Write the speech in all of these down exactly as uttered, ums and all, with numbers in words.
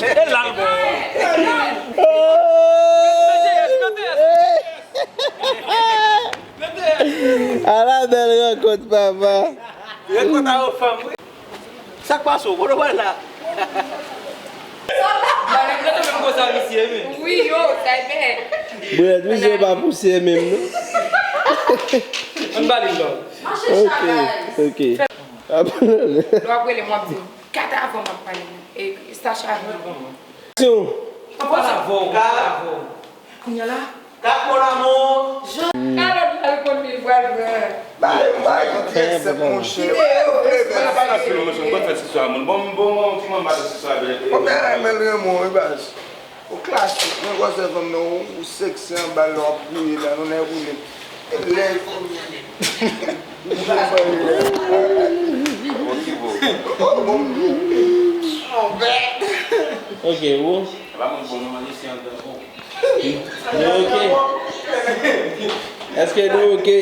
E la l bon. Ala bèl rankont, papa. Rankont a yon fanm, wi. Sa k pase w? Kote w pral la? Gade, gade menm konsa misye, men. Wi, yo, sa e bèl. Brèd, misye pa pouse menm, non. Ann ba li lòt. Ok, ok. Lè w ap rele m, w ap di m, gade avan m ap pale, non. E Sacha vle. Aksyon. Ann pale avè w, ann pale avè w. Kounye a la, Kat mon amour. Jan Kalòt la l konn li pral pran. Bay, bay, konn trèt sèt, monchè. Mwen pa nan fim, monchè, mwen konn fè siswa moun. Bon, bon, bon, ti manman de siswa bèl. Bon, men, men, renmen w, wi, baz. Ou klasik, men gwosè fanm nan, ou, ou seksi anba lè w ap gouye la, nou nèg ou nèg. E lè. Ok, bon. Ok, bon. Nou oke? Èske nou oke?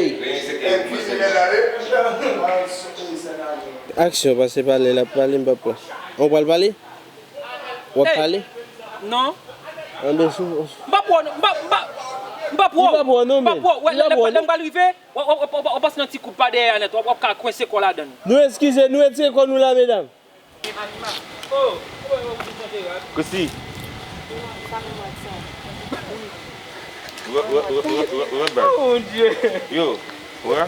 Aksyon, pase pale, l ap pale, m p ap pale. Ou pral pale? W ap pale? Non. Anben sou. M p ap wè w, non. M p ap, m p ap, m p ap wè w. M p ap wè w, non, men. M p ap wè w. Wè, lè, lè, lè m pral rive, w ap, w ap, w ap, w ap pase nan ti kout pa dèyè a nèt. W ap, w ap ka kwense kò w ladan l. Nou eskize, nou retire kò nou la, medam. Kosi. Oh, mon Dieu. Yo, wè?